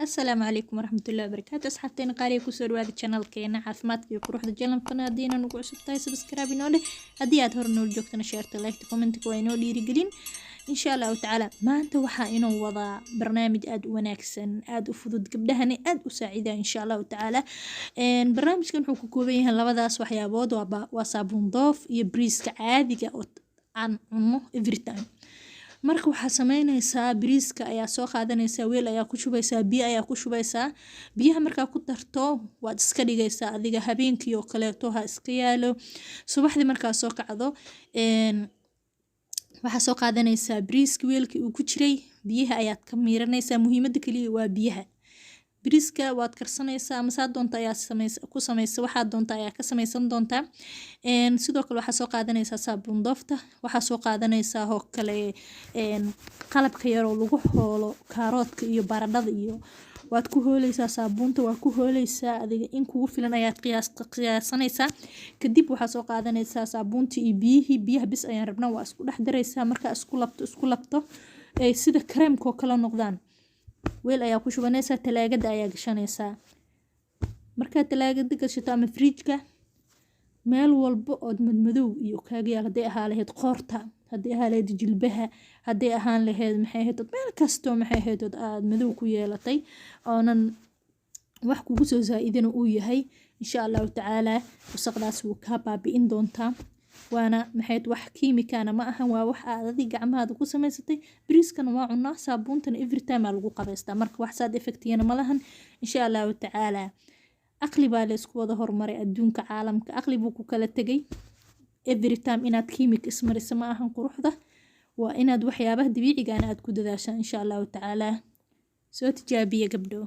Asalaamu calaykum waraxmatullahi wabarakaatu. Asxaabteena qaaliga, kusoo dhawaada channelkeena caafimaadka iyo quruxda. Channelkana haddii nagu cusub tahay, subscribe inoo dheh. Haddii aad hore noola joogtana, shareta, like, commentka waa inoo dhiirigelin, insha Allahu tacaala. Maanta waxaa inoo wadaa barnaamij aada u wanaagsan, aada u fudud, gabdhahani aada u saacida, insha Allahu tacaala. Barnaamijkan wuxuu ka kooban yahay labadaas waxyaabood: waa saabuun Dove iyo bariiska caadiga oo aan cunno every time. Marka waxaa sameyneysaa, bariiska ayaa soo qaadanaysaa, weel ayaa ku shubaysaa, biyo ayaa ku shubaysaa. Biyaha markaa ku darto, waad iska dhigaysaa adiga habeenkii oo kaleeto, ha iska yaalo. Subaxdii markaa soo kacdo, waxaa soo qaadanaysaa bariiska weelkii uu ku jiray, biyaha ayaad ka miiranaysaa. Muhiimadda kaliya waa biyaha. Bariiska waad karsanaysaa ama saa doonta ayaa ku samaysa, waxaad doonta ayaa ka samaysan doontaa. Sidoo kale waxaa soo qaadanaysaa saabuun Doveta, waxaa soo qaadanaysaa oo kale qalabka yaroo lagu hoolo kaaroodka iyo baradhada, iyo waad ku hooleysaa saabuunta, waad ku hooleysaa. Adiga in kugu filan ayaad qiyaasanaysaa. Kadib waxaa soo qaadanaysaa saabuuntii iyo biyihii. Biyaha bis ayaan rabnaa, waa isku dhex daraysaa. Markaa isku labto, isku labto, ay sida kareemka oo kale noqdaan, weel ayaa ku shubanaysaa, talaagada ayaa gashanaysaa. Markaad talaagada gashato ama fridgeka, meel walba ood madmadow iyo kaaga yaal, hadday ahaa lahayd qoorta, hadday ahaa lahayd jilbaha, hadday ahaan lahayd, maxay ahayd, meel kastoo, maxay ahayd, aad madow ku yeelatay oonan wax kugu soo saa-idana uu yahay, insha Allahu tacaala wasaqdaas wuu kaa baabi'in doontaa. Waana maxayd, wax kiimikana ma ahan, waa wax aad adig gacmahaada ku samaysatay. Bariiskana waa cunaa, saabuuntana every time aa lagu qabaystaa, marka wax side effectiyana ma lahan, insha Allahu tacaala. Aqli baa la isku wada horumaray adduunka, caalamka aqli buu ku kala tegay. Every time inaad kiimik ismariso ma ahan quruxda, waa inaad waxyaabaha dabiicigana aad ku dadaashaan, insha Allahu tacaala. Soo tijaabiya, gabdho.